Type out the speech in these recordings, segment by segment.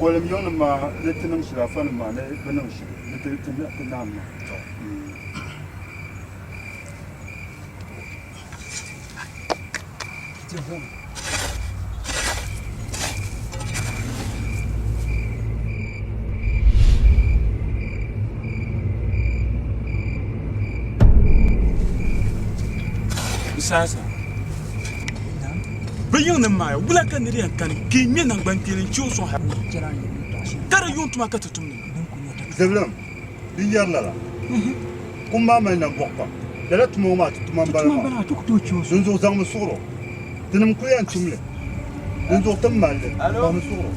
Kolim yiŋnim maa ni ti niŋ shili, afanim maa ni bi niŋ shili ni ti naam maa. Saasa bɛ yiŋnim maa wula ka nir yɛn kani ka yi ŋme naŋgbankpeeni n-che o sɔŋ hal ka di yuŋ tuma ka ti tumdi maa? Zibilim, di yɛri lala. Kum maa mali nambɔɣu pam. Lala tuma ŋɔ maa ti tuma m-bala maa. Dinzuɣu zaŋmi suɣir o. Tinim kul yɛn tum li. Dinzuɣu ti ni mali li, zaŋmi suɣir o.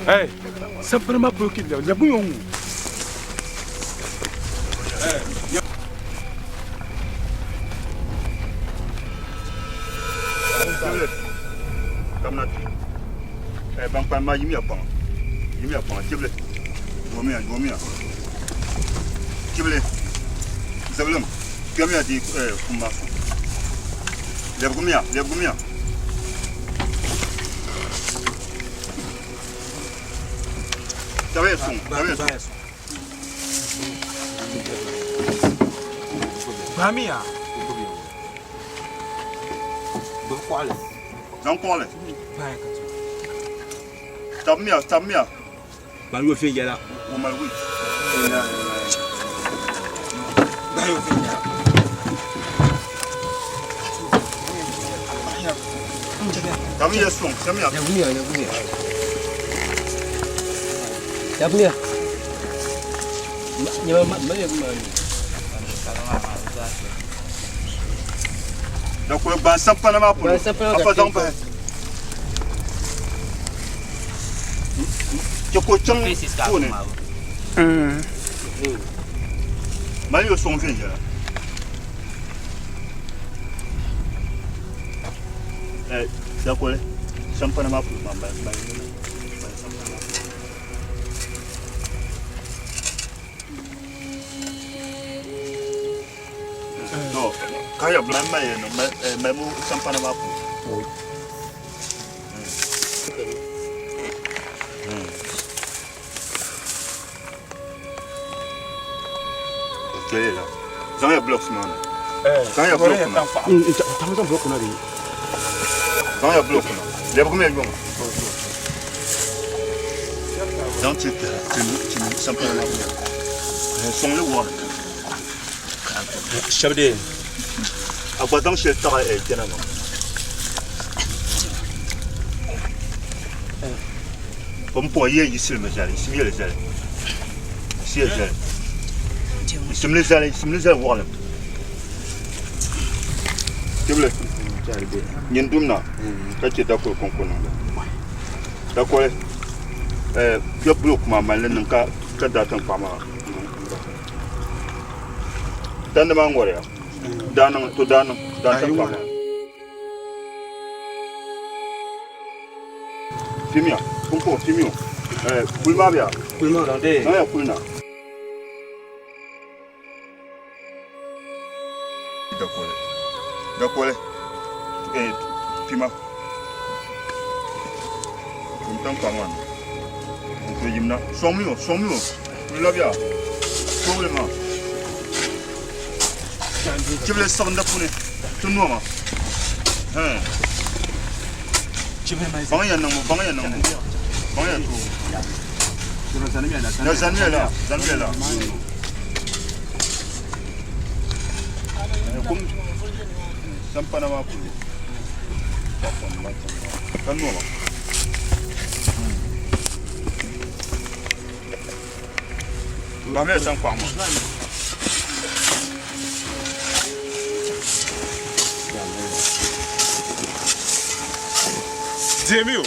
Hey, sapana ma polo ki lɛbi yɔn ŋɔ. Kamina kpe. Eh, ban kpalim maa yimiya kpaŋa. Yimiya kpaŋa, tibili. Yoomiya, yoomiya. Tibili. Zibilim, kpɛmiya di eh, kum maa puuni. Lɛbigimiya, lɛbigimiya. Tabiya suŋ, tabiya suŋ. Gbamiya. Gbubi kɔɣili. Zaŋ kɔɣili. Tabimiya, tabimiya. Ban yo viɛnyɛla. O mali wheat. Zaŋmiya sɔŋ, zaŋmiya. Zaŋmiya, zaŋmiya. Zaŋmiya. Nyɛma ma ma ma. Da kuli gbaai sampana maa polo, afa zaŋ bahi. Chɛ ka o chaŋ tooni. Mali yo sɔŋ viɛnyɛla. Dakoli sampana maa polo maa mali mali mali sampana maa polo. To ka ya mali mali mali mu sampana maa polo. Zaŋya blocks maa na. Zaŋya block na. Zaŋ block na bee? Zaŋya block na. Lɛbigimiya yɔŋa. Zaŋ ti ti sampana maa polo. Sɔŋli wɔri. Shɛba dee. A gba zaŋ shɛli taɣi kpɛna maa. Pumpɔŋɔ yi yɛn yiɣisili mi zali, yiɣisimiya li zali. Yiɣisiya zali. Yiɣisim li zali, yiɣisim li zali wɔɣilim. Tibili, nyin dumna ka chɛ dakoli kɔŋko niŋda. Dakoli, kpɛ bulɔk maa mali li niŋ ka daa taŋkpaɣu maa niŋ bahi. Tandi maa ŋɔriya. Daa niŋ, to daa niŋ, daa taŋkpaɣu maa. Timiya, pumpɔŋɔ timiyo. Kuli maa bɛ ya? Kuli maa zaŋ dee. Zaŋ ya kuli na. Dakoli. Dakoli. Pima. Tum taŋkpaɣu maa ni. N-to yim na. Sɔŋmi o, sɔŋmi o. Kuli labiya. Toobili maa. Chibili siɣindi puuni ti noma. Baŋ ya niŋbu, baŋ ya niŋbu, baŋ ya toobu. Ya zanimiya la, zanimiya la. Kum sampana maa polo ka noma. Bahimiya taŋkpaɣu maa. Deemi o.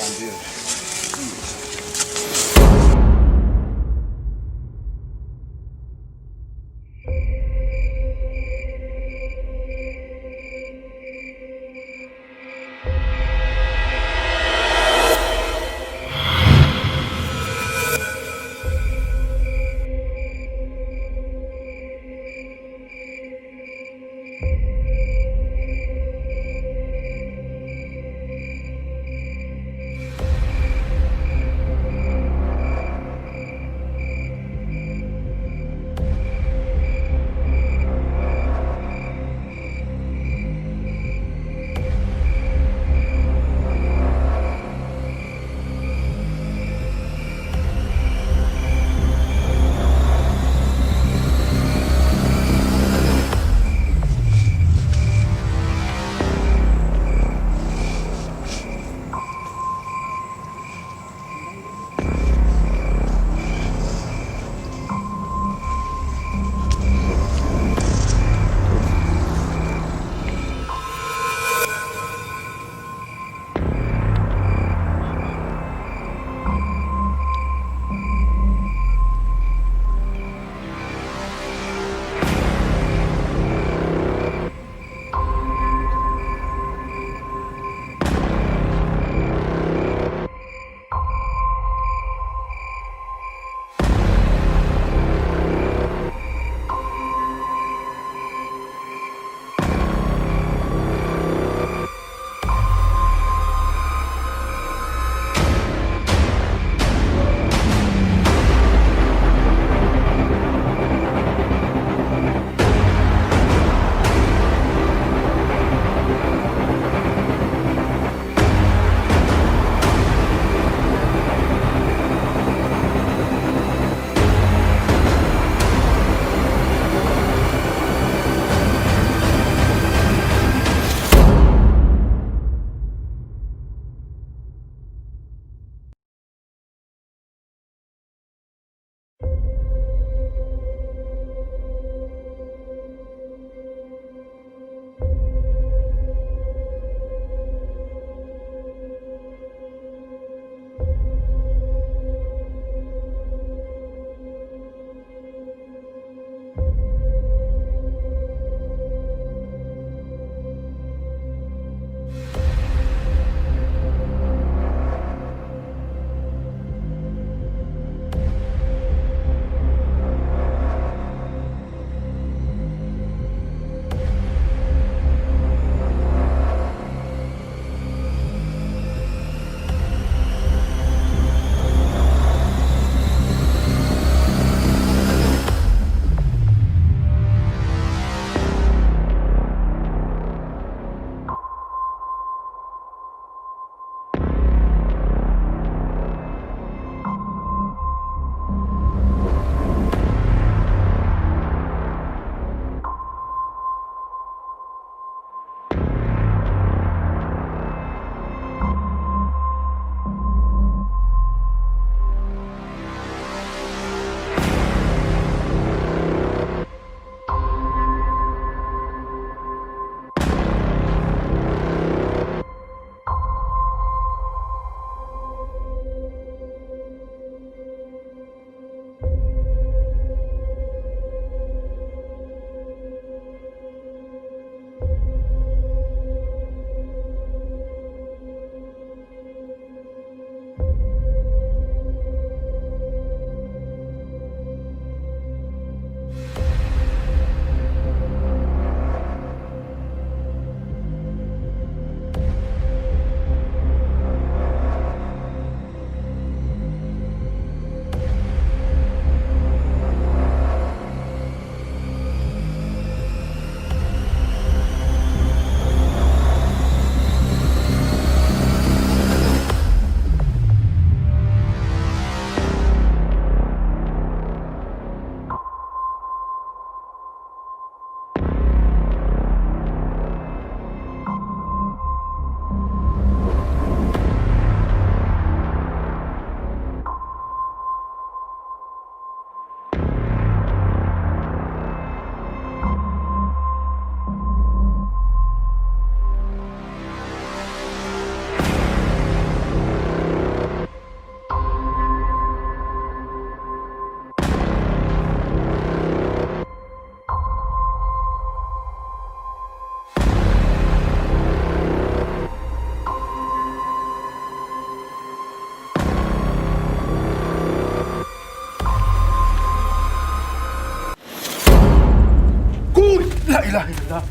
ilaha illallah.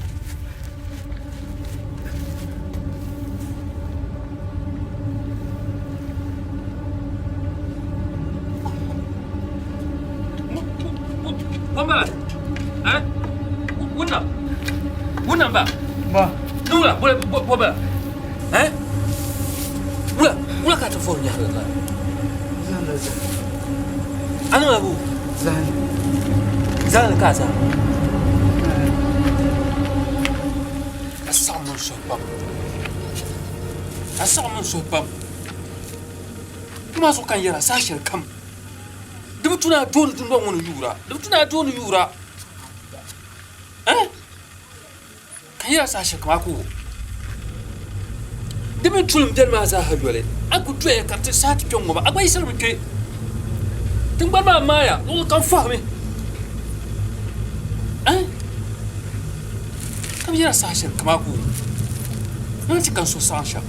Wambala. Eh? Wuna. Wuna ba. Ba. Nula, bole bole. Eh? Wula, wula ka ta fo nya ga. Zan da zan. Anu abu. Zan. Zan ka za. A saɣim n suhu pam. A saɣim n suhu pam. Tuma zuɣu ka n yɛra saha shɛli kam. Di bi tu ni a dooni dundɔŋ ŋɔ ni yuura. Di bi tu ni a dooni yuura. Eh? Ka n yɛra saha shɛli kam a ku wum. Di mini tulim beni maa zaaha yoli, a ku doya ka ti saha ti kpe ŋ-ŋɔ maa, a gba yiɣisirimi kpe. Tiŋgbani maa maaya, luɣili kam fɔhimi. Eh? Ka bɛ yɛra saha shɛli kam a ku wum. Ni ti ka n suhu saɣim shɛm.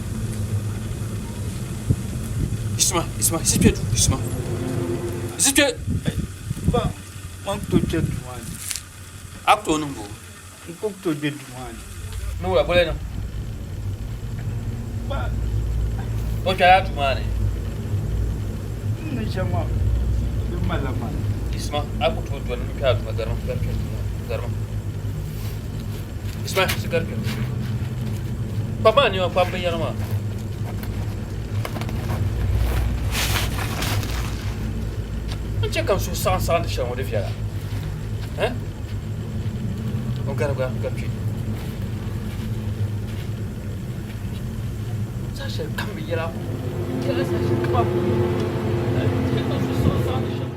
Yiɣisima, yiɣisima, yiɣisi kpe duu, yiɣisima. Yiɣisi kpe. Ba, man ku tooi kpe duu maa ni. A ku tooi niŋ bo? N ku tooi kpe duu maa ni. Ni wula boli niŋ? Ba. O kpɛla duu maa ni. N ni shɛm maa, di malila mani. Yiɣisima, a ku tooi doli n kpe a duu maa, garima, gari kpe duu maa, garima. Yiɣisima, yiɣisi gari kpe. Kpabi maa nɛma, kpabi binyɛra maa. N chɛ ka n suhu saɣim saɣim di shɛli ŋɔ di viɛla. Eh? O gari gba ka kpi. Saha shɛli kam bi yɛla yɛla saha shɛli kam a ku chɛ ka n suhu saɣim saɣim di shɛli.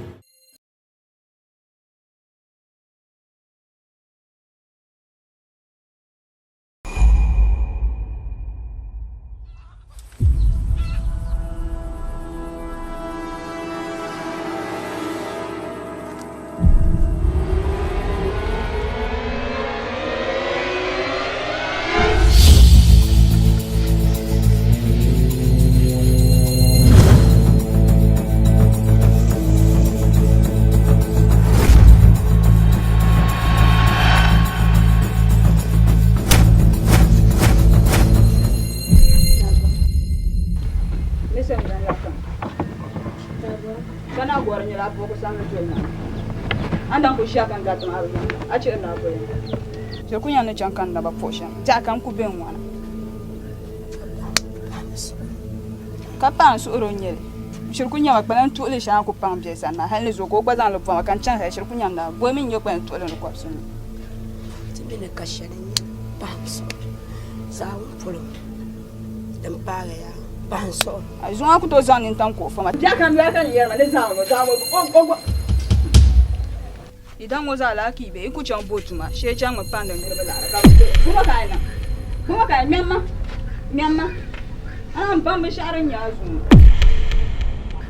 Shiri ku nya ni chaŋ ka n naba puɣi shɛm, biɛɣu kam ku be n-ŋɔna. Ka paai n suhuri o nyɛ li. N shiri ku nya ma kpalan tuɣili shɛŋa ku paŋ bɛ sani maa hali ni zuɣu ka o gba zaŋ li bɔma ka n chaŋ hali shiri ku nya m boli mi n-nyɛ kpalan tuɣili ni kɔbisi ni. Ti mi ni ka shɛli n-nyɛ pahi n suhuri zaawuni polo din paagi yaa pahi n suhuri. A zuŋɔ a ku tooi zaŋ nintaŋ ka o fa ma. Biɛɣu kam daa ka n yɛri ma ni zaŋ o zaŋ o o Yi daŋ ŋɔ zaa laaki bee yi ku chaŋ bo tuma shee chaŋmi paŋdi niriba laɣiri ka bɛ ti bɔŋɔ ka a yi niŋ bɔŋɔ ka a yi ŋmɛm ma ŋmɛm ma a naan baŋ binshɛɣu din nyɛ a zuŋɔ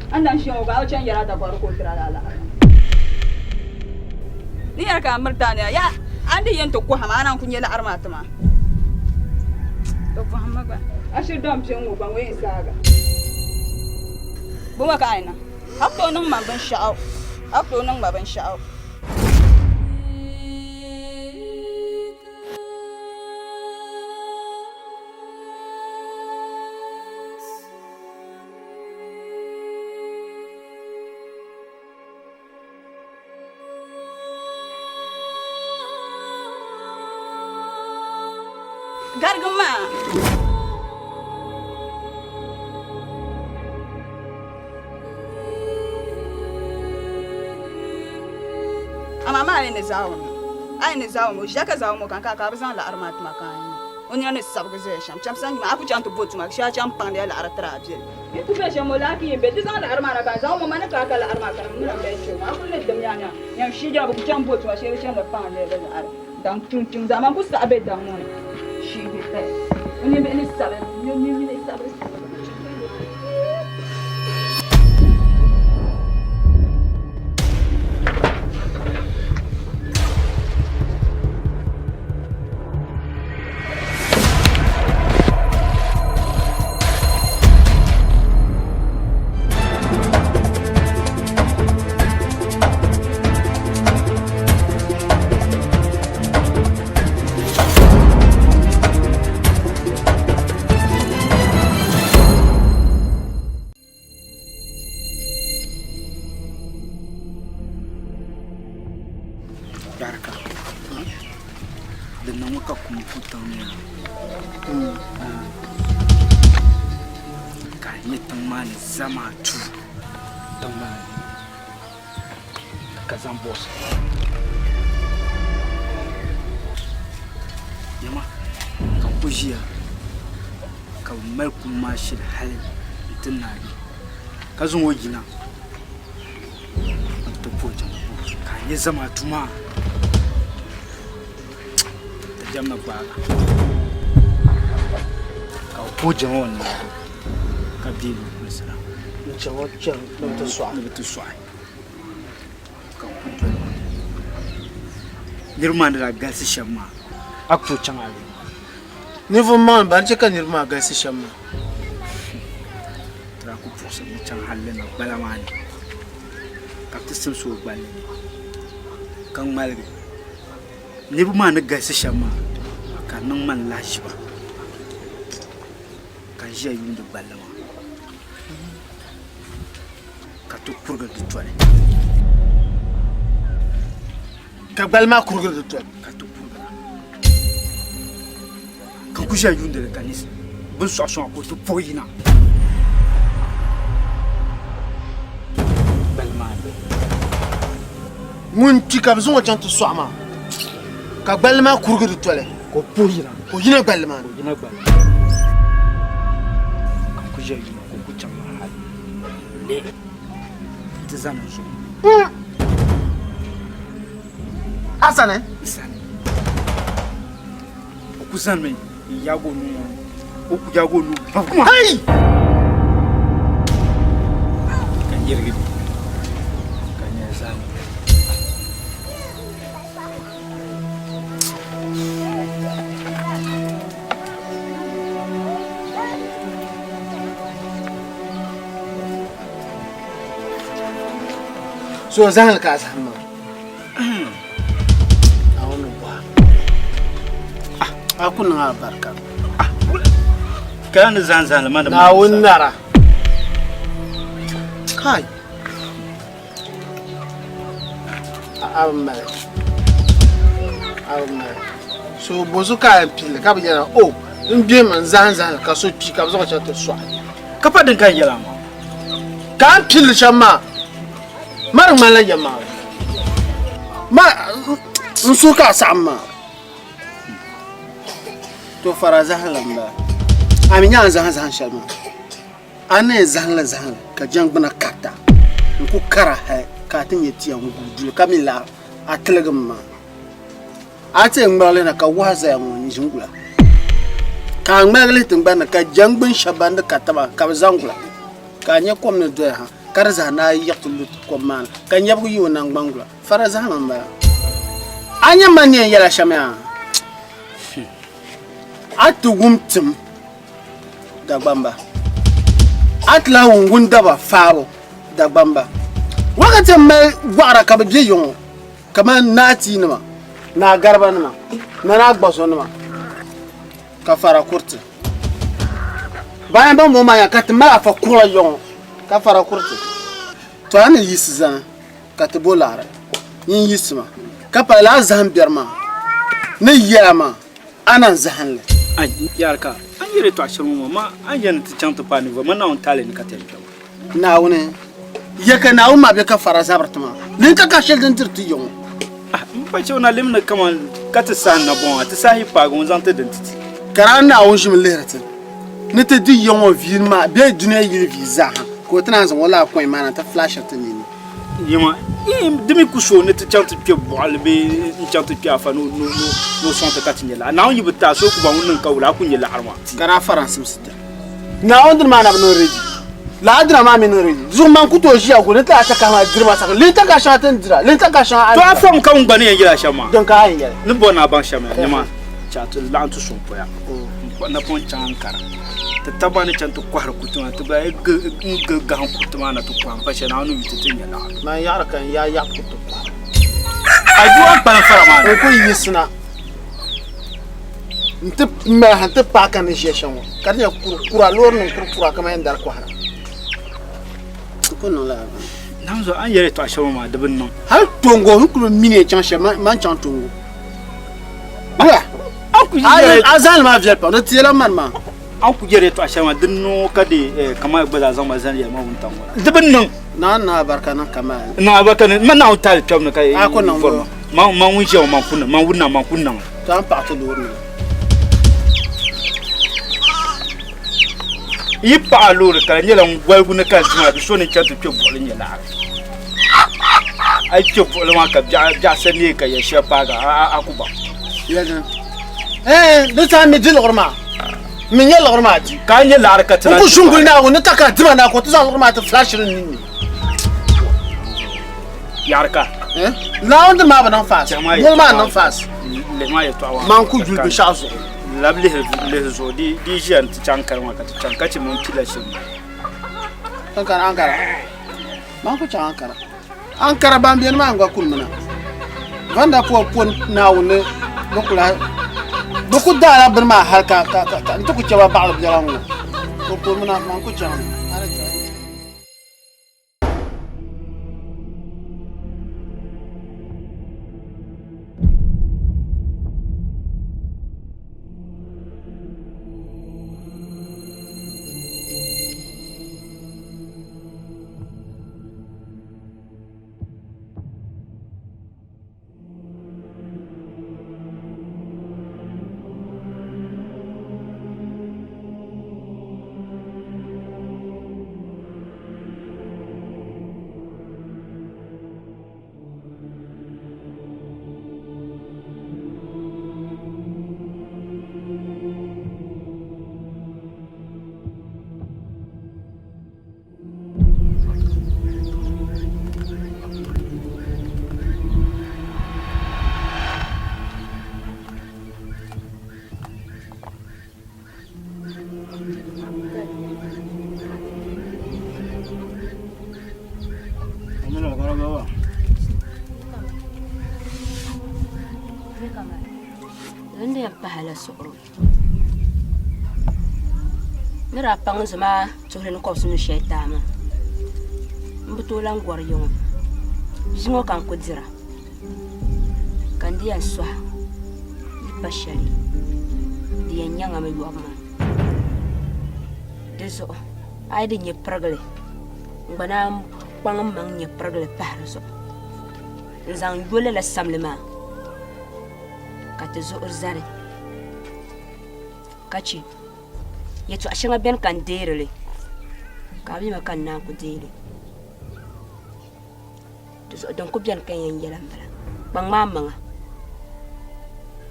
a ni daŋ shee ŋɔ gba a bi chaŋ yɛri a dabɔri ka o tiri a lala laɣiri maa ni yɛri ka a miri taani ya a ni di yɛn ti kɔha maa a naan ku nyɛ laɣiri maa ti ma di bɔhim ma gba a shiri daŋ bɛ ŋɔ gba ŋɔ yɛn saaga bɔŋɔ ka a yi niŋ A ku tooi niŋ ma binshɛɣu. A ku tooi niŋ ma binshɛɣu. Garigi maa. Amaa maa a yi ni zaawuni a yi ni zaawuni o ʒiya ka zaawuni o kani ka a bi zaŋ laɣiri maa tuma ka a nya o nina ni sabigi zaya shɛm chɛmsi a nyuma a ku chaŋ ti bo tuma shee a chaŋ paŋdi a laɣiri tiri a biɛli. Yi ti be shɛm o lahi yi be ti zaŋ laɣiri maa na ka a zaŋ o ma ni ka a ka laɣiri maa ka di mini bɛ chɛ o maa a kuli ni dim yaa nya nyam shii jɛma bɛ ku chaŋ bo tuma shee bɛ chani paŋdi bɛ laɣiri daŋ tuŋ tuŋ zaa man ku saɣi be daŋ ŋɔ ni shii bɛ paya o ninbihi ni sabigi ninbihi sabigi. Di niŋmi ka kum ku tiŋ ni yaa. Ka a nya tiŋ maa ni zamaatu tiŋ maa ni ka zaŋ bɔs. Nyama ka n ku ʒiya ka bɛ mali kum maa shili hali nti naagi ka zaŋ o yina n-ti puhi jiŋli ka a nya zamaatu maa. Dabiɛm na gbaagi ka bɛ puhi jiŋli ŋɔ naagi ka deei o kulisira. N-chaŋ o chani ni bɛ ti sɔɣi. Ni bɛ ti sɔɣi ka bɛ kuli doli ba. Niriba maa ni daa galisi shɛm maa, a ku tooi chaŋ a yuli. Ninvuɣ maŋli ban chɛ ka niriba maa galisi shɛm maa. Ti daa ku puɣisimi chaŋ hal ni gbala maa ni ka bɛ ti simsi o gballi ni ka ŋmaligi. Niriba maa ni galisi shɛm maa ka di niŋ ma n lahiʒiba ka n ʒiya yuundi gballi maa ka ti kurigiri di toli. Ka gbali maa kurigiri di toli. Ka ti kurigira ka n ku ʒiya yuundi li ka bɛ ni sɔɣi sɔŋ a ka o ti puhi yina gbali maa ni. Ŋun kpi ka bɛ zaŋ o chaŋ ti sɔɣi maa, ka gballi maa kurigi di toli, ka o puhi yina, ka o yina gballi maa ni. Ka o yina gballi ka n ku ʒiya yuma ka o ku chaŋ maa hal nti zani n zuɣu. A sani? N sani. O ku zanimi n-yaag o nuu o ku yaag o nuu babu maa. Hai! Ka n yirigi ka n nyɛ zani. So zahali ka a zahim maa. Naawuni ni bɔha. A ku niŋ a barika. Ka ni zan zan ma Naawuni nara. Kai. A bi mali. A bi mali. So bozu ka a yɛn pilli ka bi yɛra o n gbihimi n zahim zahim ka so kpi ka bi zaŋ o chaŋ ti sɔɣi. Ka pa din ka n yɛla maa. Ka a ni pilli shɛm maa. Ma di ŋmanila yɛlimaŋli. Ma n suhu ka a saɣim maa. To fara zahinli m-bala. A mi nya a ni zahim zahim shɛli maa. A ni yɛn zahim li zahim li ka jɛŋgbuna karita n-ku kara hali ka a ti nya tia n-guui duli ka mi la a tiligim maa. A ti yɛn ŋmaligi lihina ka wahu zaya ŋɔ n-ʒi n-gula. Ka a ŋmaligi lihi tiŋgbani ni ka jɛŋgbun shɛba ban di karita maa ka bɛ za n-gula. Ka a nya kom ni doya ha. Ka di zaa naai yiɣi ti lu kom maa ni, ka nyɛbigu yi o naŋgban gula. Fara zahima m-bala. A nya man ni yɛn yɛl a shɛm yaa? A ti wum tim Dagbamba. A ti lahi wum wundaba faabu Dagbamba. Wakati m mali gɔɣira ka bɛ be yiŋɔ kamani Naa Tiinima, Naa Garibanima, Nana Agbazonima ka fara kuriti. Bayan ban bɔŋɔ maa nya ka ti mali afa kuɣa yiŋɔ ka fara kuriti. To a ni yiɣisi zani ka ti bo laɣiri, nyin yiɣisima ka pali lala zahim biɛri maa ni yɛla maa, a na n-zahim li. Ai, yaar ka a ni yɛli yɛtɔɣ shɛli ŋɔ maa, ma a ni yɛn ti chaŋ ti paai ninvuɣ ma Naawuni taali ni ka ti yɛn kpɛbu. Naawuni, ya ka Naawuni maa be ka fara zabiri ti maa? Lin ka ka shɛli din diri ti yiŋɔ. Ah, m pa chɛ o na lim ni kaman ka ti sahi nabɔŋ a, ti sahi yi paagi o n-zaŋ ti din ti ti. Ka daa Naawuni ʒimi lihiri ti ni ti di yiŋɔ viini maa bee dunia yili vii zaa ha, ka o ti naan zaŋ o lala coin maa na nti flashiri ti nini. Yima, di mi ku so ni ti chaŋ ti kpe bɔɣili bee n-chaŋ ti kpe afa ni o sɔŋ ti ka ti nya laɣiri. Naawuni yi bi ti a, so ku baŋ ŋun niŋ ka wula, a ku nya laɣiri maa. Ka daa fara n-simsi ti. Naawuni dini maa na bi niŋ ready. Lala dina maa mi niŋ ready. Di zuɣu man ku tooi ʒiya guli ni ti a takahi maa diri ma saka. Lin takahi shɛŋa ti ni dira, lin takahi shɛŋa a ni To a dira. fom ka ŋun gba ni yɛn yɛli a shɛm maa. Din ka a yɛn yɛli. Ni bɔri ni a baŋ shɛm yaa, nyama chɛ a ti laɣim ti suŋ poya. N napɔŋ chaŋ Ankara. Ti taba maa ni chaŋ ti kɔhiri kuriti maa, ti gba n gili gahim kuriti maa na ti kɔhi m-pa shɛli Naawuni ni yu ti ti nya laɣiri. Man yaɣiri ka n yaa yaɣi kuriti kɔhiri. A doo a ni kpalim fara maa ni. N ku yiɣisina. N-ti mali ha nti paai ka ni ʒiya shɛm ŋɔ ka di nyɛ kurikura loorinima kurikura kamani yɛn dari kɔhira. N ku niŋ lala bini. Naanzuo, a ni yɛli yɛtɔɣa shɛli ŋɔ maa di bi niŋ. Hali Tongo n kuli mi ni yɛn chaŋ shɛli man chaŋ Tongo. Wula? A zahali maa viɛli pam, di tiɛla mani maa. An ku yɛri yɛtɔɣa shɛli maa di noo ka di kamaya gba zaa zaŋ ma zani yɛli ma wuntaŋ ŋɔ la. Di bi niŋ. Naa niŋ abarika niŋ kamaya. Niŋ abarika niŋ man Naawuni taali kpɛbu ni ka A ku niŋ vɔri ma. Man ŋun ʒiya ŋɔ man ku niŋ man wuni man ku niŋ. To a ni paɣi ti loori ni. Yi paɣa loori ka di nyɛla n goligu ni ka n tima bi so ni chaŋ ti kpe buɣili nyɛ laɣiri. A yi kpe buɣili maa ka biɛɣu sa neei ka yɛl shɛli paagi a a ku baŋ. Yɛli Ɛɛn, di saha mi di liɣiri maa. Mi nyɛ liɣiri maa di. Ka a nyɛ laɣiri ka ti N ku shunguli Naawuni ni takara dima na ka o ti zaŋ liɣiri maa ti flashiri n ninni. Yaɣiri ka. Naawuni dini maa bi niŋ faasi. Noli maa niŋ faasi. Lihi maa yɛltɔɣa maa. Man ku yuli binshɛɣu zuɣu. Labi lihi lihi zuɣu di di ʒiya nti chaŋ kali maa ka ti chaŋ ka chɛ mini pila shɛm. Ankara Ankara. Man ku chaŋ Ankara. Ankara ban beni maa n gba kunimina. Vanda po po Naawuni ni bɛ ku lahi bɛ ku daala bini maa hali ka ka ka n ti ku chɛ ba baɣali biɛla ŋɔ. O ponimina man ku chaŋ ni. Din yɛn pahi la suɣuri Ni daa paŋ zama tuhili ni kɔbisi ni shɛli taai maa m bi tooi lan gɔri yiŋa bia ŋɔ ka n ku dira ka n di yɛn sɔhi di pa shɛli di yɛn nyaŋami yɔbu maa di zuɣu a yi di nya pirigili n gba naan kpaŋ m maŋ nya pirigili pahi di zuɣu n zaŋ yo lala samli maa ka ti zuɣu zani ka chɛ yɛltɔɣa shɛŋa beni ka n deeri li ka a mi ma ka n naan ku deei li. Di zuɣu din ku beni ka n yɛn yɛla m-bala, kpaŋm a maŋa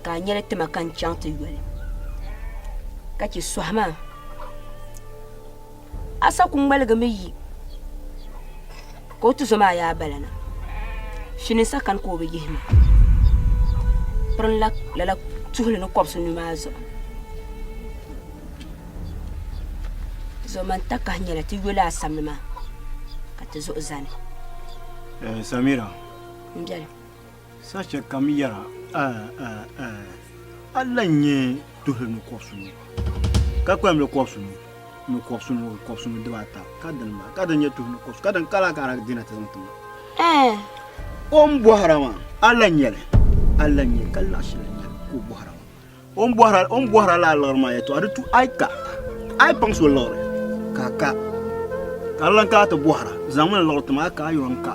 ka a nyɛli tima ka n chaŋ ti yoli ka chɛ sɔhi maa. A sa ku ŋmaligimi yi ka o tuzo maa yaa bala na. Fini sa kani ka o bi yihi ma pirinla lala tuhili ni kɔbisi nu maa zuɣu. Di zuɣu man takahi nyɛla ti yo laa samli maa ka ti zuɣu zani. Samira. M biɛli. Saha kam yɛra a lan nyɛ tuhili ni kɔbisinu ka kpalim li kɔbisinu ni kɔbisinu ni kɔbisinu dibaata ka dini maa ka di nyɛ tuhili ni kɔbisinu ka din ka laa ka a dina ti zaŋ ti ma. O ni bɔhira maa a lan nyɛli a lan nyɛ ka laɣ shɛli nyɛli ka o bɔhira maa o ni bɔhira o ni bɔhira lala liɣiri maa yɛtɔɣa di tu a yi ka a yi paŋ so liɣiri ka a ka ka di lan ka a ti bɔhira zaŋmi n liɣiri ti ma a ka a yuri n ka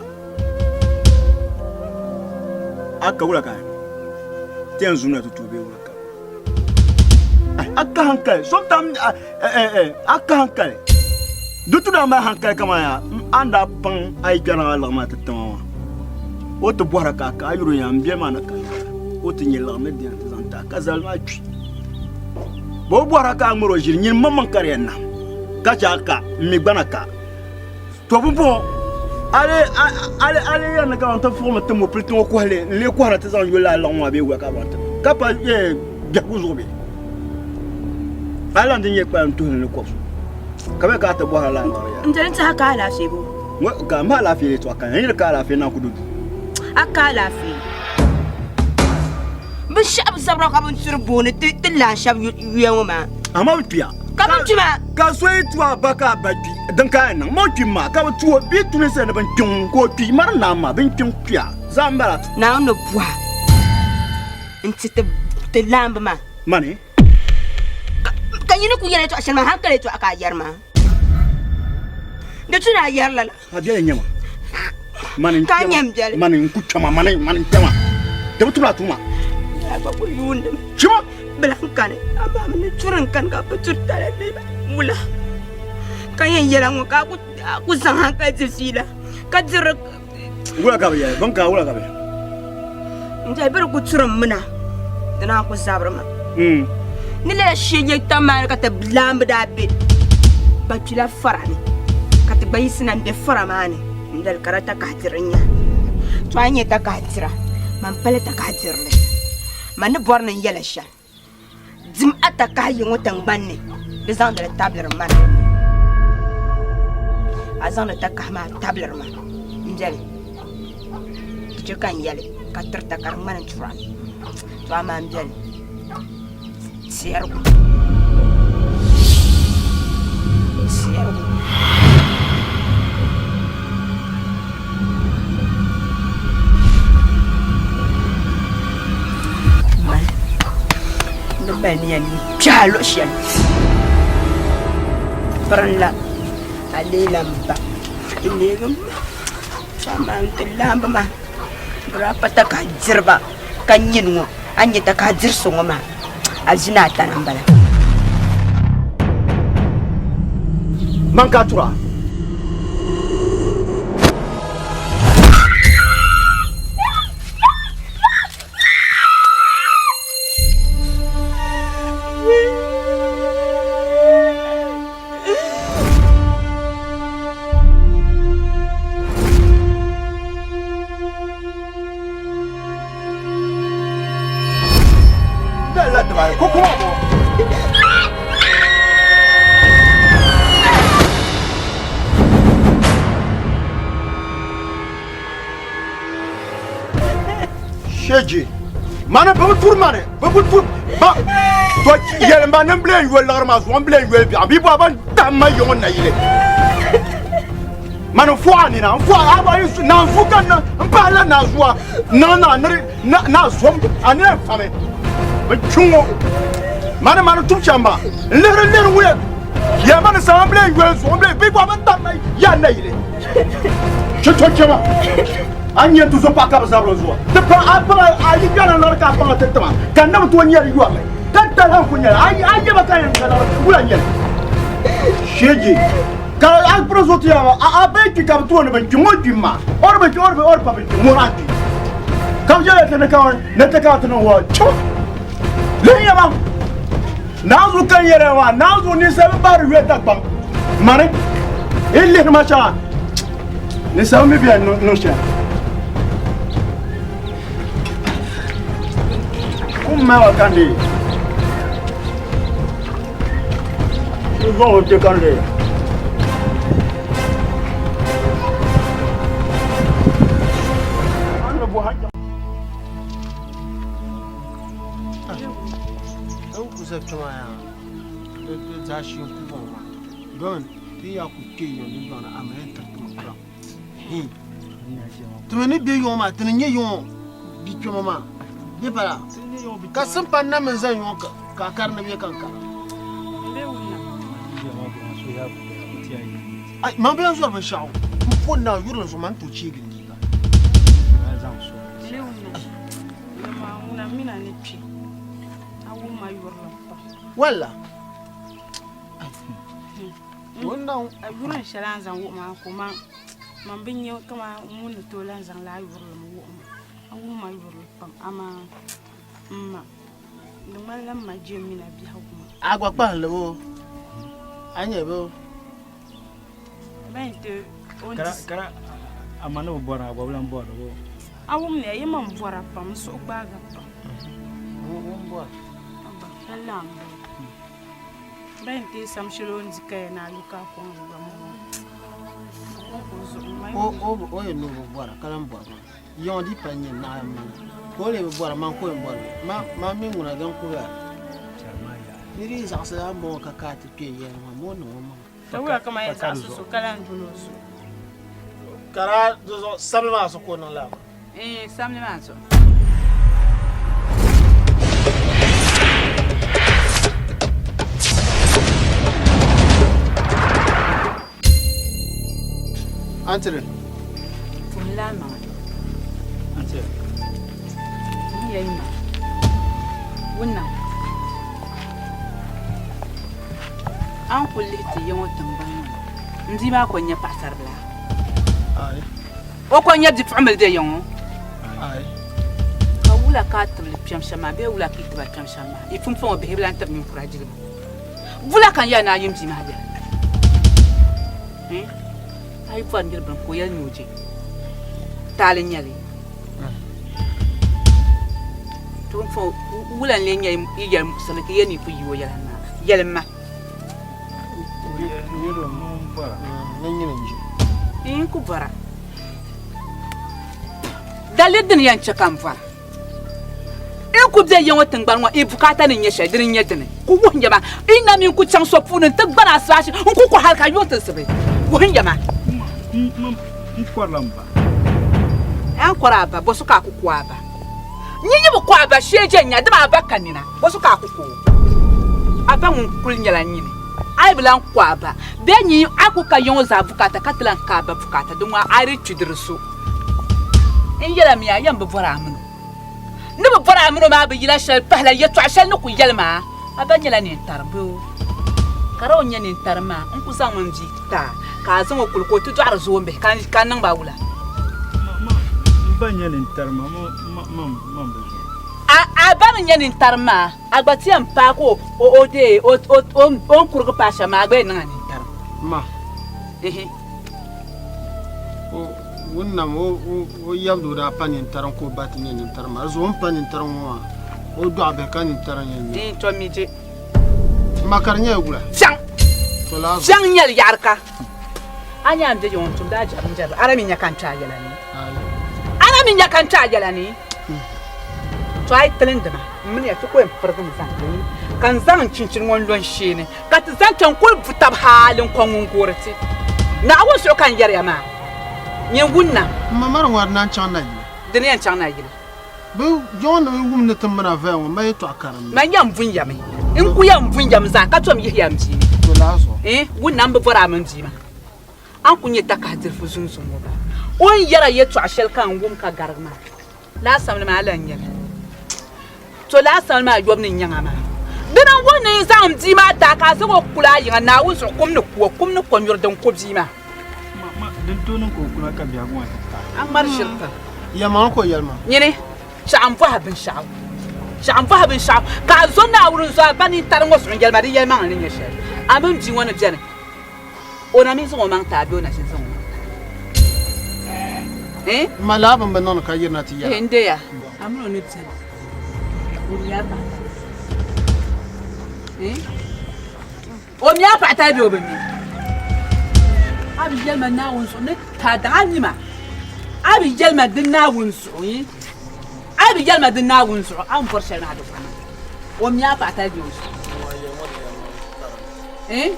a ka wula ka a ti yɛn zumna ti tooi bee wula ka a ka hankali sometimes a ka hankali di tu daa mali hankali kamani yaa a ni daa paŋ a yi kpɛriŋ a liɣiri maa ti tima maa o ti bɔhira ka a ka a yuri yaa n bɛ maa ni ka o ti nyɛ liɣiri ni dina ti zaŋ ti a ka zali maa kpi bɛ o bɔhira ka a ŋmari o ʒili nyini maŋmaŋ ka di yɛn nam ka chɛ a ka n mi gbana ka to pumpɔŋɔ a lee yɛri ni kaman ti fuɣimi ti mɔpiliti ŋɔ kɔhili n-lee kɔhira ti zaŋ yoli a liɣiri ŋɔ bee wula ka a bɔri ti ka pa biɛhigu zuɣu bee? A lan di nyɛ kpalim tuhili ni kɔbisu ka bɛ ka a ti bɔhira lala liɣiri yɛla. N doli n tɛha ka alaafee bo? Ŋɔ ka m alaafee yɛltɔɣa kani, n yuli ka alaafee naan ku do duu. A ka alaafee. Binshɛɣu bi zabira ka bɛ turi booni ti laan shɛba yuya ŋɔ maa. Amaa bɛ kpiya. Ka bɛ kpi maa. Ka so yi tu a ba ka a ba kpi, din ka a yɛn niŋ? Ma o kpimi maa ka bɛ tu o bɛ yi tu ninsal ni bɛn kpiŋ ka o kpi, mari naam maa bɛn kpiŋ kpiya zaa m-bala. Naawuni ni bɔha n-ti ti laamba maa. Mani. Ka nyini ku yɛli yɛtɔɣa shɛli maa, hankali yɛtɔɣa ka a yɛri maa. Di tu ni a yɛri lala. A biɛli n-nyɛ ma. Mani n Ka a nyɛ m biɛli. Mani n ku kpɛma, mani mani n kpɛma. Di bi tibila a tuuma. A gba ku yuundimi. Chima! Bila n kani, amaa mi ni turi n kani ka bi turi tali ni wula. Ka yɛn yɛla ŋɔ ka a ku zaŋ hankali di fiila ka diri. Wula ka bi yɛli? Bin ka wula ka bi yɛli? N dali bi di ku turi m mina di naan ku zabiri ma. Ni lala shee nyɛ tam maa ni ka ti laamba daa be ba kpila fara ni ka ti gba yiɣisina m-be fara maa ni n dali ka di takahi diri n-nya. To a yi nya takahi dira, man pali takahi dirili. Man ni bɔri ni n yɛla shɛm, dim a takahi yi ŋɔ tiŋgbani ni di zaŋdi li tabiliri ma na. A zaŋdi takahi maa tabiliri ma m-beni di chɛ ka n yɛli ka tirita ka di ŋmani n tura ni. To amaa m beni Sɛrigu Sɛrigu. Mali ni mali ni yɛn kpɛhi a luɣu shɛli pirin la a leela m ba n leegi m ma to amaa n ti laamba maa bɛ daa pa takahi diriba ka nyini ŋɔ a ni nya takahi diri so ŋɔ maa a ʒini a tana m-bala. Man ka tura. Sheji mani bi bi turi mani bi bi turi ba to yɛlim ba ni n bilen yoli liɣiri maa zuɣu n bilen yoli biɛɣu bia bɔhi ban tam ma yiŋɔ nayili mani n fɔɣa nina n fɔɣa a ba naanzuu ka n pahi la naanzuwa niŋ na ni na zom a nina fami bi kpiŋɔ mani mani tum shɛm maa n lihiri lihiri wuya ya mani sama n bilen yoli zuɣu n bilen bia bɔhi ban tam ma ya nayili chɛchɔ chɛma a nyɛ ti zo paɣa ka bi zabiri zuɣu ti pa a paŋa a yi gbana lɔri ka a paŋa ti tima ka n na bi tooi nyɛri yɔrili ka tali n ku nyɛli a yɛba ka yɛn ka wula nyɛli sheji ka a piri zuɣu ti yaa a bɛ kpi ka bi tooni bin kpi ŋɔ kpi ma o di bi kpi o di bi o di pa bi kpi ŋɔ a kpi ka bi yɛla ti ni ka ni ti ka ti ni wɔ chɔ lihi yɛba naanzu ka n yɛrɛ maa naanzu ninsal bi baari yoli Dagbaŋ mani i lihiri ma shɛŋa ninsal mi bɛ niŋ shɛli kum ma wa kandi n zaŋ o kpɛ kandi N ku za kpɛma yaa di zaashee n ku bɔŋɔ maa domin ti yaa ku kpɛ yiŋ dundɔŋ ni amaa yɛn tiriti mi pam ti mi ni bɛ yiŋɔ maa ti ni nyɛ yiŋɔ bia kpɛma maa bɛ pala ka simpa na mi zaŋ yiŋɔ ka a kari ni bɛ ka n kara man bi lan zɔri binshɛɣu m po naa yurili zuɣu man tooi cheegi n liiga Walla A yuri shɛli a ni zaŋ wuhi ma ka man bi nya kaman ŋun ni tooi lan zaŋ lala yurilim wuhi ma. A wuhi ma yurili pam amaa m ma di ŋmanila m ma je m mini a biɛhigu maa. A gba kpahimli boo? A nya boo? Kara a ma ni bi bɔra a gba bi lan bɔri boo? A wumliya yi ma m-bɔra pam n suhu gbaagi pam. Abba, ka lahi m-bala. Ba yɛn teei sam shɛli o ni di kaya ni a lu ka a kɔŋ li gba m-bɔŋɔ. A kɔŋ ka o zuɣu m-mali O yɛn ni o bi bɔra ka lan bɔri maa. Yiŋɔ di pa n-nyɛ naɣilim maŋa ka o lee bi bɔra man ka o yɛn bɔri mi. Man mi ŋuna din kuhiya. Nir yi zaɣisi a ni bɔŋɔ ka ka a ti kpe n yɛli maa, ma o niŋ o maŋa. Ka wula ka man yɛn zaɣisi so ka lan dol o zuɣu? Ka daa di zuɣu samli maa zuɣu ka o niŋ lala maa? Iin, samli maa zuɣu. Antire. Puhila maŋa. Antire. Puhi ya yi maŋa. Wunna. A ni kuli lihi ti ya ŋɔ tiŋgbani ŋɔ ni, n bia maa ko n-nyɛ paɣisaribila. Aai. O ko n-nyɛ bipuɣimbila be ya ŋɔ. Aai. Ka wula ka a tibili kpɛm shɛm maa bee wula ka yi tiba kpɛm shɛm maa? Yi pumpɔŋɔ bihi bi lan tiri ninkura jilima. Wula ka n yɛli ni a yim bia maa yɛla? A yi bɔri niri bini ka o yɛli ni o je, taali n-nyɛ li. Pumpɔŋɔ wula n-lee nyɛ yi yɛli muɣisirili ka yi yɛli ni yi ku yi o yɛla maa? Yɛlim ma. N ku bɔra. Daliri dini yɛn chɛ ka m bɔra? N ku be ya ŋɔ tiŋgbani ŋɔ yi bukaata ni nyɛ shɛli dini n-nyɛ dini? Ku wuhi ya ma. Yi na mi n-ku chaŋ so puuni nti gbani asibaasi n-ku ku hal ka yuŋ ti zibi. Wuhi ya ma. N kɔrila m ba. A ni kɔri a ba, bɔ so ka a ku ku a ba? Nyin yi bi ku a ba, shee je n-nya, dama a ba ka nina, bɔ so ka a ku ku o? A ba ŋun kuli nyɛla nyini. A yi bi lan ku a ba, bee nyin a ku ka ya ŋɔ zaa bukaata ka ti lan ka a ba bukaata, din ŋɔ a di kpi di di so. N yɛla mi a yɛn bi bɔri a mini o. N ni bi bɔri a mini o maa bi yila shɛli pahila yɛtɔɣ shɛli ni ku yɛli ma, a ba nyɛla nintarim bee o? Ka di o nyɛ nintarim maa, n ku zaŋmi m bia ti a ka a zaŋ o kuli ka o ti dɔɣiri zoombihi ka n niŋ ba wula? M ba nyɛ nintarim maa, man bi zo. A ba mi nyɛ nintarim maa, a gba ti yɛn paai ka o deei o ni kurigi paai shɛm maa, a gba yɛn niŋ a nintarim. Ma. Ihi. Ŋun nam o yabili o daa pa nintarim ka o ba ti nyɛ nintarim maa. Di zuɣu o ni pa nintarim ŋɔ maa, o dɔɣi bihi ka nintarim yɛn nyɛ. N tɔ mi je. Ma ka di nyɛla wula? Fiɛŋ. To laa zuɣu. Fiɛŋ n-nyɛli yaɣiri ka. A nya n be yiŋ n-tumdi a jɛrigu n-jɛrigu, a na mi nya ka n kpe a yɛla ni? A na mi nya ka n kpe a yɛla ni? To a yi tilindi ma, m mini ya ti ku yɛn pirigimi zaŋ li ka n zaŋ n chinchini ŋɔ n-lo n shee ni, ka ti zaŋ kpe n-kuli bu tab hali n-kɔŋ ŋun goori ti. Naawuni suhu ka n yɛri ya maa, nyin wunna. M ma mari ŋɔ di naan chaŋ nayili. Di ni yɛn chaŋ nayili. Bɛ jɔŋ ni wum ni ti mini a vaya ŋɔ, mali yɛtɔɣa karim. Man yɛn bun ya mi. N ku yɛn bun ya mi zaa ka tom yihi ya m bia ni. To laa zuɣu. N wunna m bi bɔri a mini bia maa. A ni ku nya takahi dirifu zunzum ŋɔ ba. O ni yɛra yɛtɔɣa shɛli ka n wum ka garigi maa, laasamli maa lan nyɛli. To laasamli maa yɔbu ni nyaŋ a maa. Dina n-wuhi ni n zaŋ m bia maa ti a ka a zaŋ o kuli a yiŋa, Naawuni zuɣu kum ni ku o, kum ni kɔnyuri din ku bia maa. Ma, din tooi niŋ ka o kuna ka biɛhigu maa ti taai. A ŋmari ʒiri pam. Yɛlimaŋli ka o yɛli maa. Nyini, chaɣ m-bɔhi binshɛɣu. Chaɣ m-bɔhi binshɛɣu ka a zo Naawuni n-zo a ba nintari ŋɔ zuɣu n-yɛli ma di yɛlimaŋli ni nyɛ shɛli. A mini bia ŋɔ ni beni. O na mi zaŋ o maŋ ti a bee o na ʒini zaŋ o maŋ ti a? Eh? Ma laa bini bi niŋdi ka yirina ti yɛra. Eh, n deya. A mini o ni beni. O mi a paɣa tali. Eh? O mi a paɣa tali bee o bi mi? A bi yɛli ma Naawuni zuɣu ni ka daŋ a mi ma. A bi yɛli ma di Naawuni zuɣu, eh? A bi yɛli ma di Naawuni zuɣu a ni bɔri shɛli maa di kɔŋ ma. O mi a paɣa tali bee o bi mi? Eh?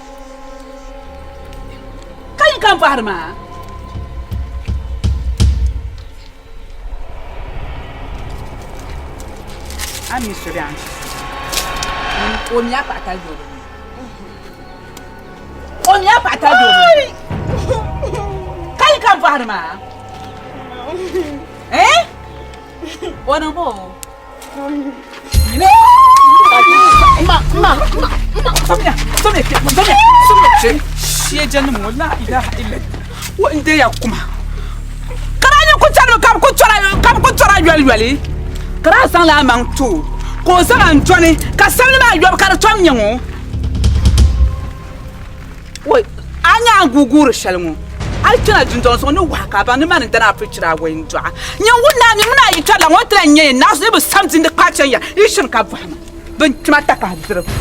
Ka yi ka n bɔhiri maa? A mi so bɛ a ni O mi a paɣa tali bee o bi mi? O mi a paɣa tali bee o bi mi? Ka yi ka n bɔhiri maa? Eh? O niŋ bo? Ma, ma, ma, ma. Somiya, somiya, somiya, somiya. Sheejanim ŋɔ la ilaha illa wa n deya kuma. Kara ni ku chani ka ku chɔra ka ku chɔra yoli yoli. Kara zaŋla a maŋ to ka o zaŋ a n dɔni ka samli maa yɔbu ka di tom nyɛ ŋɔ. Wai a nya a ni guuguuri shɛli ŋɔ, a yi kpɛna dundɔŋ zuɣu ni wahi ka a baŋ ni mani n-dana a puli chira awɔi n-dɔɣi. Nyin wun naa mi mini a yi kpɛrila ŋɔ n-ti lan nya ya naɣisi ni bɛ sam dindi kpaai chaŋ ya yi shiri ka bɔhi ma bɛ ni kpima takahi diribu.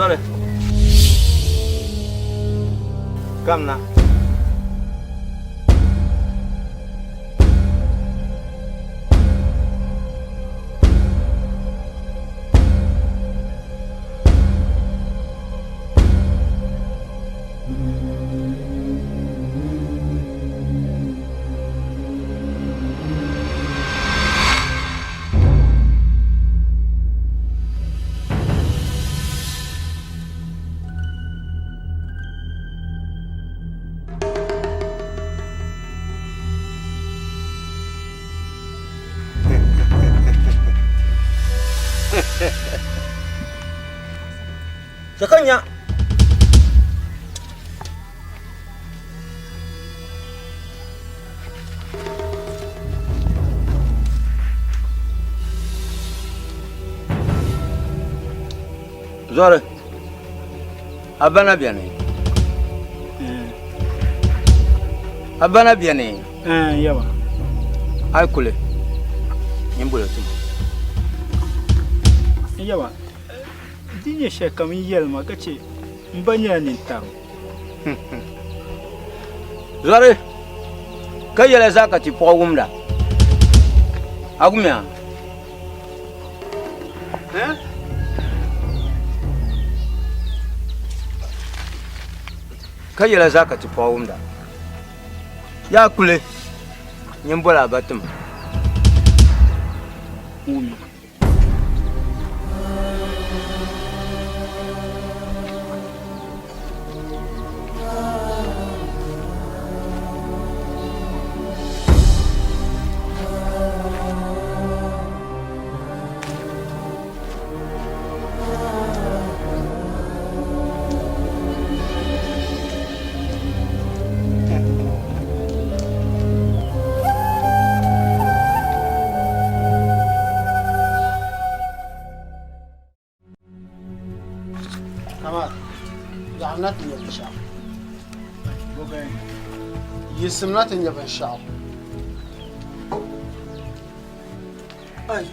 Zɔri. Kamna. Chɛ ka nya. Zɔri, a ba na beni? A ba na beni? Yaba. A yi kuli, nyin boli o ti ma. Yaba, Di nyɛ shɛlikam n yɛli ma ka chɛ m ba nyɛla nintaro. Zɔri, ka yɛla zaa ka ti pɔɣu wumda. A gumiya? Ka yɛla zaa ka ti pɔɣu wumda. Yaa kuli, nyin boli a ba ti ma. Wumya. Kamar, yaɣa na ti nyɛ binshɛɣu. Yiɣisim na ti nyɛ binshɛɣu. Ai,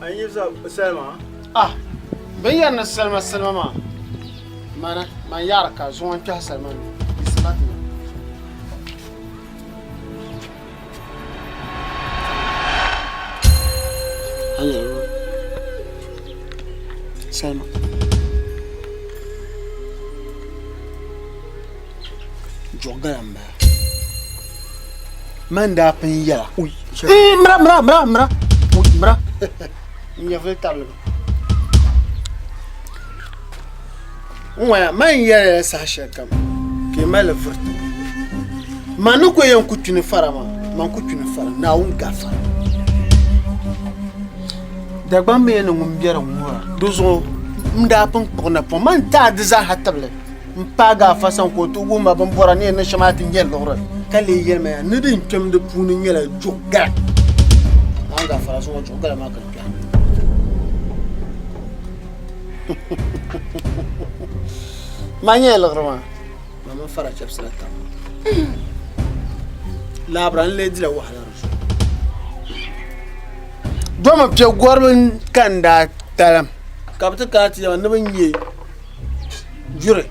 a yi za salima? Ah, bɛ yɛri ni salima salima maa, mana, man yaɣiri ka zuŋɔ n-kpɛhi salima ni. Yiɣisim na ti nyɛ. Salima. Juɣu gala n bala. Man daa pun yɛla. Mira mira mira mira mira. N nyɛvuli tabili mi. N waya man yɛla saha shɛli kam ka yi mali vuriti man ni ku yɛn ku kpini fara maa man ku kpini fara Naawuni gafara Dagbaŋ mi ni ŋun biɛri ŋuhira di zuɣu n daa pun kpuɣi napɔŋ man taai di zaaha tibili n paagi afa sani ka o ti wuhi ma bin bɔra ni yɛn niŋ shɛm a ti nyɛ liɣiri ka lee yɛli ma yaa ni din kpɛm di puuni nyɛla juɣu gala Naawuni gafara zuŋɔ juɣu gala maa ka n kpɛhi Ma nyɛla liɣiri maa ma mini fara chɛbisila taba laabira n lee dila wahala di zuɣu domi piɛ goribi ka n daa talim ka bi ti kana ti yɛma ni bi nyɛ yuri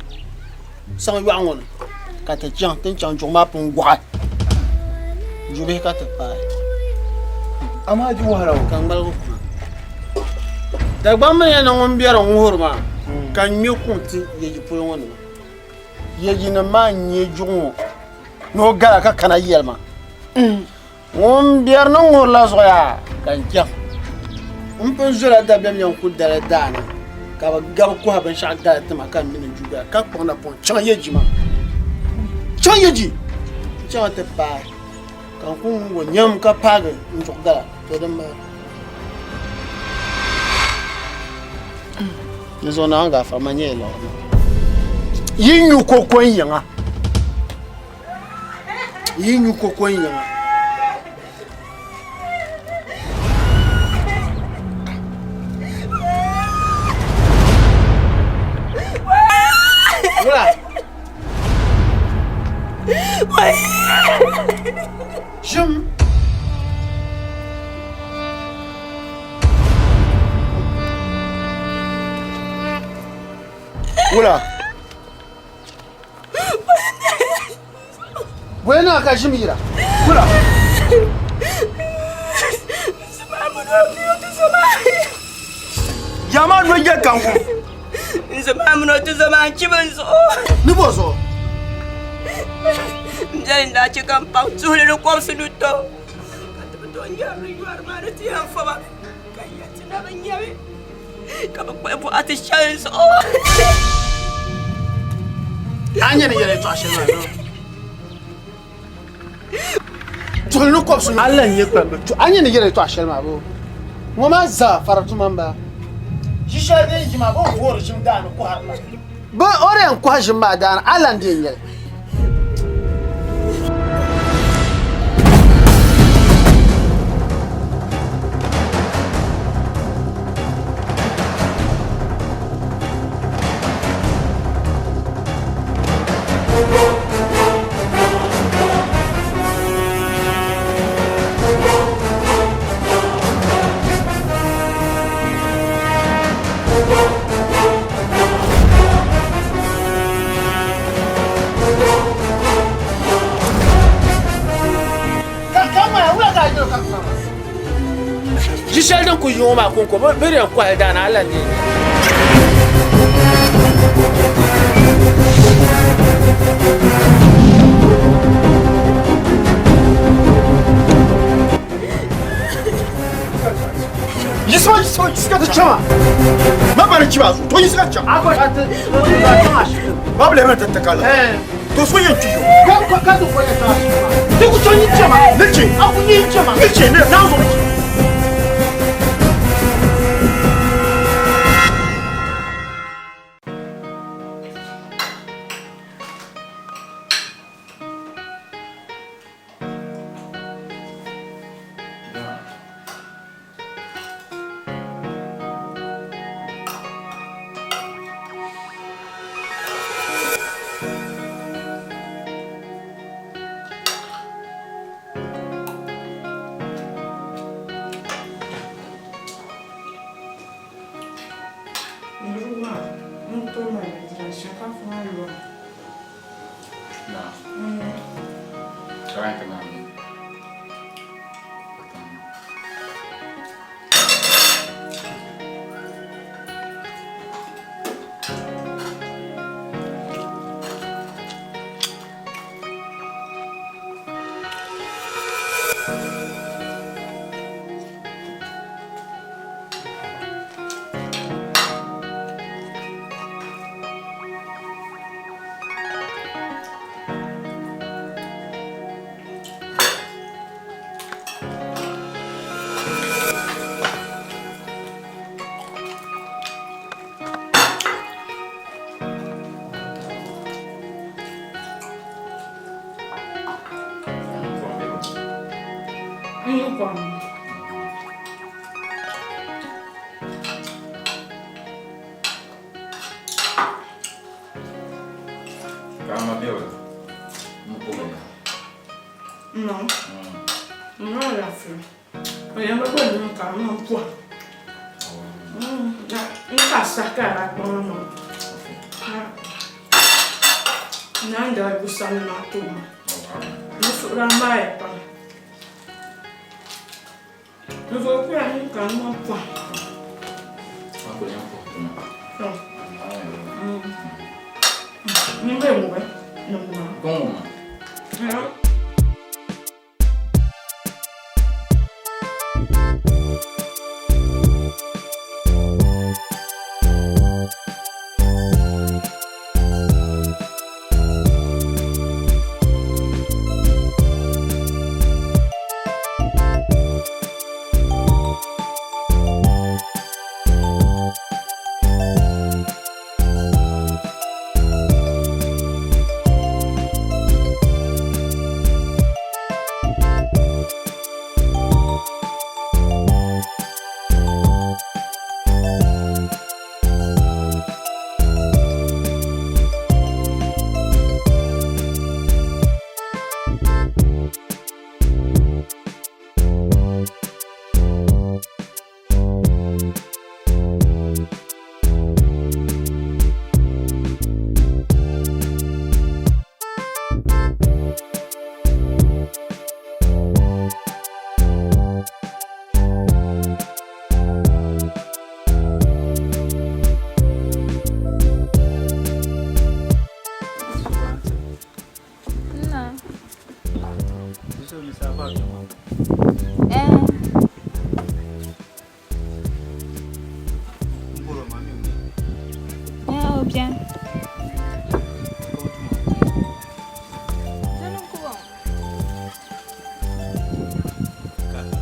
saŋ yoɣu ŋɔ ni ka ti chaŋ ti ni chaŋ chuɣu maa pun goɣi jubihi ka ti paai amaa di wahala ka ŋmaligi kuna Dagbaŋ mi yɛn ni ŋun biɛri ŋuhiri maa ka n ŋmɛ kuŋ ti yeji polo ŋɔ nima yejinim maa n nyɛ juɣu ŋɔ ni o gala ka kana yɛli ma Ŋun biɛri ni ŋurila zuɣu yaa ka n chaŋ. M pun zola dabiɛm yɛn ku dali daani ka bɛ gabi kɔhi binshɛɣu dali ti ma ka n mi ni ju gala ka kpuɣi napɔŋ chaŋ yeji maa. Chaŋ yeji! N chaŋ ti paai ka n ku ŋub o nyam ka paagi n zuɣu gala to din mali. Di zuɣu Naawuni gaafara ma nyɛla liɣiri maa. Yi nyu koko n yiŋa. Yi nyu koko n yiŋa. Wula. Ʒim. Wula. Bɔyi na ka ʒim yira. Wula. Jama no je kangu. Nzoma mini o tizoma n-chibi n zuɣu. Ni bɔ zuɣu? M biɛli n-daa chɛ ka m paɣ tuhili ni kɔbisi nu tɔ, ka ti bi tooi nyari di yɔri maa ni ti yɛn fa ba, ka ya ti na bi nya li, ka bɛ kpuɣi bɔɣati shɛli n zuɣu. A nya ni yɛli yɛtɔɣ shɛli maa noo? Tuhili ni kɔbisi nu. A lan nyɛ kpamba tu. A nya ni yɛli yɛtɔɣ shɛli maa boo? Ŋɔ maa zaa fara tuma m-bala. Ʒi shɛli din yi maa, bɛ ni voori ʒim daani kɔhiri la. Bɛ o di yɛn kɔhi ʒim maa daani, a lan di yɛn nyɛli. Ʒi shɛli din ku yi ŋɔ maa kɔŋko bɛ di yɛn kɔhili daani a lan di yɛn Yisima yisima yisika ti chama. Ma bari chiba zu to yisika chama. A ko a ti a ti Ba bile ma ta kala. To so yen chiyo. Ka ka ka ti ko ya ta shi ma. Ti ku to yin chama. Ni chi. A ku yin chama. Ni chi ne na zo. Niriba maa ŋun tooi mali bindira shinkaafa maa yomi. No. No alaafee. O yɛn bɛ niŋ ka niŋ pɔhim. N ka saha ka daa kpaŋ niŋ. Na n daa gu sani maa tooi ma. N suhu daa maaya pam. N zuɣu kula niŋ ka niŋ pɔhim. N bɛ ŋubi ni ŋuna. O beni. Dini n-ku bɔŋɔ. N-beni. Kpɛma.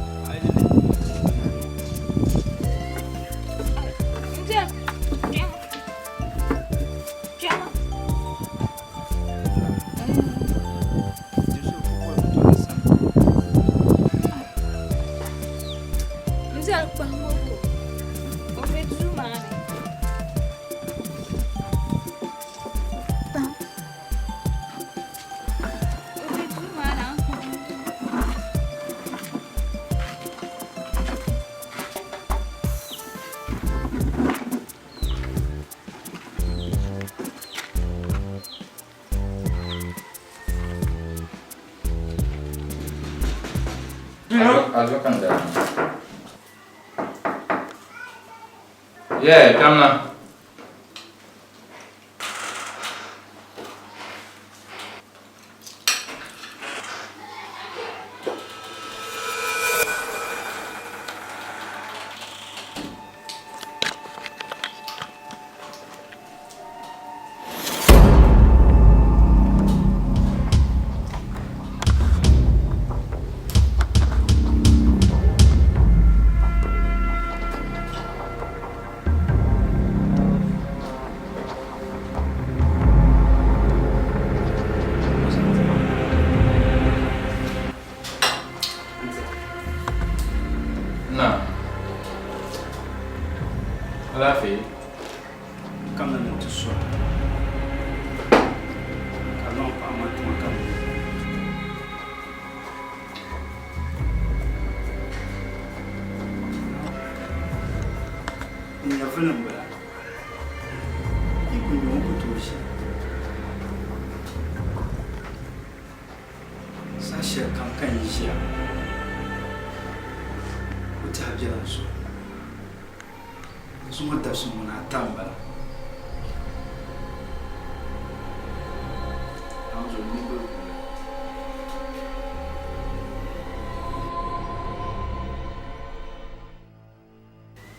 Kpɛma. N zali kpahimbo ko o be duu maa ni. Kpahim. O be duu maa ni a ni kpahim. Azo kan da. Yeah, come na. Na. Alaafee. Kamina ni ti suhi ka zaŋ paɣa maa tuma ka bɛ N nyɛvuli m-bala. Yi ku nya o ni ku tooi ʒi. Saha shɛli kam ka n yi ʒiya, o tɛha bela n zuɣu. Zuŋɔ dabisi ŋɔ ni ata m-bala.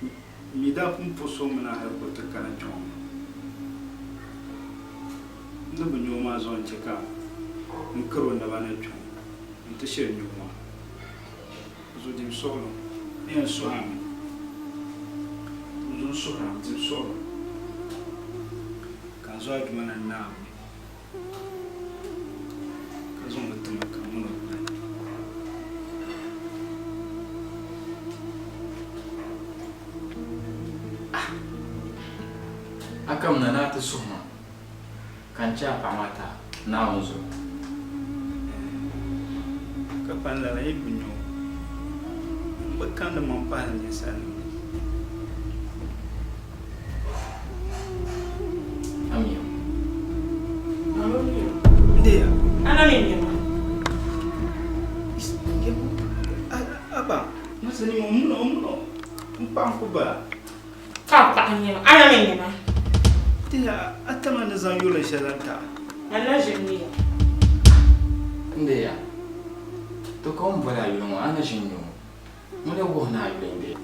M mi daa pun po so mi na hal ka o ti kana kpe ŋɔ. N ni bi nya o maa zuɣu n-chɛ ka n kar o naba ni kpe ŋɔ nti shiri nya o maa. Zudim suɣulo ni yɛn suhi a mi. N zo n-suhir a dim suɣulo, ka n zo a Duuma na Naawuni, ka zaŋ li ti ma ka m min o kuli. A kamina ni a ti suhi ma, ka n chɛ a paɣ maa ti a Naawuni zuɣu. Ka pa n lala yi bi nya o, m bi kandi maŋ pahili ninsalinim ni. Amiya. Ndeya. Ana mi nyɛ ma. Aba, masani o muno o muno n paɣa n ku bala. Ka a paɣa nyɛ ma, ana mi nyɛ ma. Ndeya, a tama ni zaŋ yuli shɛli zaŋ ti a. A na ʒini ni ya. Ndeya, to ka o ni boli a yuli ŋɔ, a na ʒini ni o. Ŋun lee wuhi ni a yuli n-deei.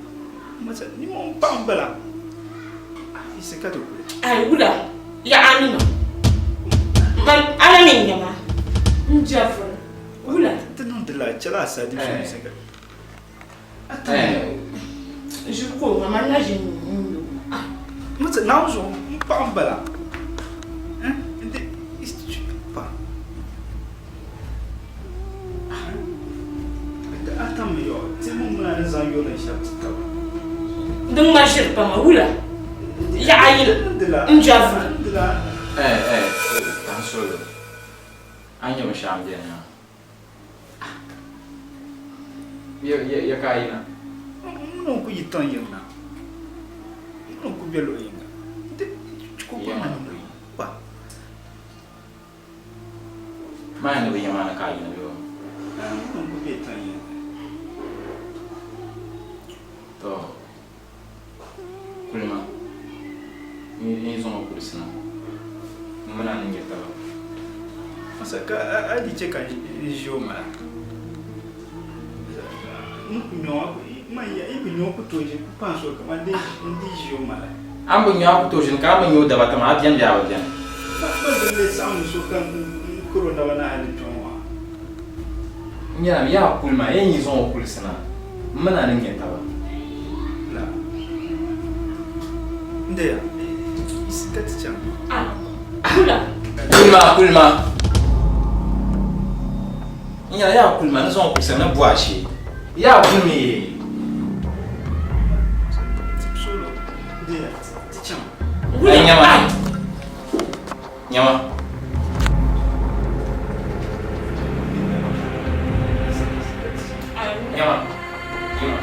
Masa, nima o paɣa m-bala. Yiɣisi ka ti kuli. Ai wula, yaɣa nima. Man, ana mi n-nyɛ ma. N jɛvuri, wula. Ti niŋdi la chɛla a sa di so ka. Ʒiri ka o ŋa, man na ʒini n-nyɛ o. Masa, Naawuni zuɣu m paɣa m-bala. Din ŋma ʒiri pama wula yaɣa yili n jɛvuli. Eh eh Tansolo, a ni nyɛ binshɛɣu m-beni ha. Ya ya ka a yina? M mini o ku yi tiŋ yiŋ na. M mini o ku be luɣ yiŋga. Maa ni bi nya maa ni ka a yina bee? M ku be tiŋ yiŋga. To, kulima n yi zaŋ o kulisi na, m mini a ni nya taba. Masa ka a di chɛ ka n ʒi o mala. N ku nyɛ o, man ya, yi bi nyɛ o ku tooi ʒini ku kpaŋ so kaman n di ʒi o mali. A ni bi nyɛ o a ku tooi ʒini ka a bi nyɛ o daba tama a beni bee a bi beni? Ma din lee saɣim so ka n kuri o naba ni hali kpe ŋɔ maa. N nyɛla yaa kuli maa, yɛn yi zaŋ o kulisi na, m mini a ni nya taba. La. N deya, ka ti chaŋ. Kula. Kuli maa, kuli maa. N nyɛla yaa kuli maa, ni zaŋ o kulisi na ni bɔhi a shee. Yaa kuli mi yee. Ay nyama. Nyama. Nyama. Nyama.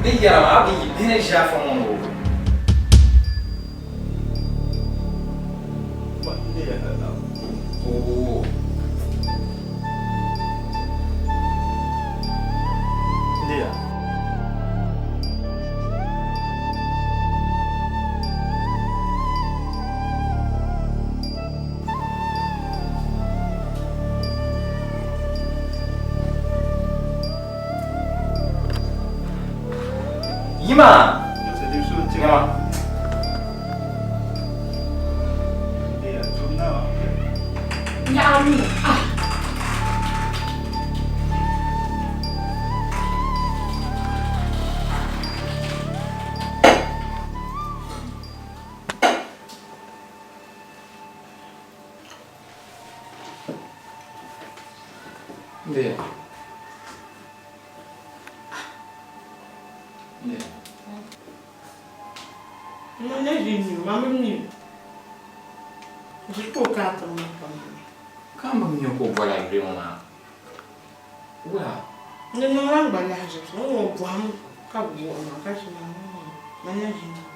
Di yɛra maa a bi yi bihi ni ʒi afa ŋɔ ni o. Oo. Yima! Nyama. Ndiyo. Ndiyo. Ka m bi mi ka o boli a yuli ŋɔ maa? Wula? Di niŋla n gba lahiʒibisi n ŋɔ bɔhim ka bɛ wuhi ma ka chɛ ma man na ʒi.